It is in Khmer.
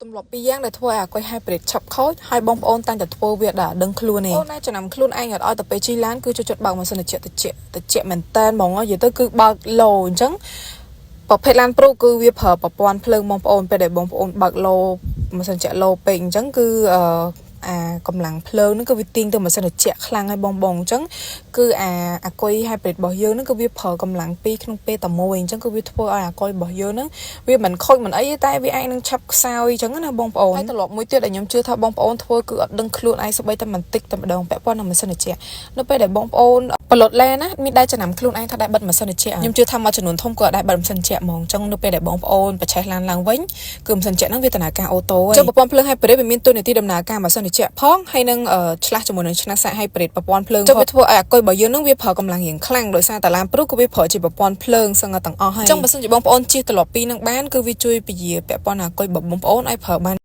ទម្លាប់ពីរយ៉ាងដែលធ្វើឲ្យអាគុយ hybrid ឆាប់ខូចហើយបងប្អូនតែងតែធ្វើវាដែលអត់ដឹងខ្លួនទេអូនឯងចំណាំខ្លួនឯងអត់ឲ្យតែពេលជិះឡានគឺចូលចិត្តបើកម៉ាស៊ីនត្រជាក់ត្រជាក់ត្រជាក់មែនតើហ្មងនិយាយទៅគឺបើកឡូអញ្ចឹងប្រភេទឡានព្រុសគឺវាប្រើប្រព័ន្ធភ្លើងបងប្អូនពេលដែលបងប្អូនបើកឡូម៉ាស៊ីនត្រជាក់ឡូពេកអញ្ចឹងគឺអឺអាកម្លាំងភ្លើងហ្នឹងគឺវាទាញទៅម៉ាស៊ីនត្រជាក់ខ្លាំងហើយបងបងអញ្ចឹងគឺអាអាគុយ hybrid របស់យើងហ្នឹងគឺវាប្រើកម្លាំងពីរក្នុងពេលតែមួយអញ្ចឹងគឺវាធ្វើឲ្យអាគុយរបស់យើងហ្នឹងវាមិនខូចមិនអីទេតែវាអាចនឹងឆាប់ខ្សោយអញ្ចឹងណាបងប្អូនហើយត្រឡប់មួយទៀតដែលខ្ញុំជឿថាបងប្អូនធ្វើគឺអត់ដឹងខ្លួនឯងសូម្បីតែបន្តិចតែម្ដងពាក់ព័ន្ធនឹងម៉ាស៊ីនត្រជាក់នៅពេលដែលបងប្អូនប្លុតឡានណាមានដែរចំណាំខ្លួនឯងថាដែរបិទម៉ាស៊ីនត្រជាក់ខ្ញុំជឿថាមួយចំនួនធំក៏អត់ដែរបិទម៉ាស៊ីនត្រជាក់ហ្មងអញ្ចឹងនៅពេលដែលបងប្អូនប្រឆេះឡានឡើងវិញគឺម៉ាស៊ីនត្រជាក់ហ្នឹងវាដំណើរការ auto ហើយអញ្ចឹងប្រព័ន្ធភ្លើង hybrid វាមានតួនាទីដំណើរការម៉ាស៊ីនត្រជាក់ផងហើយនឹងឆ្លាស់ជាមួយនឹងឆ្នាំងសាក hybrid ប្រព័ន្ធភ្លើងចុះវាធ្វើឲ្យអាគុយរបស់យើងនឹងវាប្រើកម្លាំងរៀងខ្លាំងដោយសារតែឡានព្រុសក៏វាប្រើជាប្រព័ន្ធភ្លើងសឹងតែទាំងអស់ហើយអញ្ចឹងបើសិនជាបងប្អូនជិះត្រឡប់ពីរនឹងបានគឺវាជួយពជាពាក់ព័ន្ធអាគុយរបស់បងប្អូនឲ្យប្រើបាន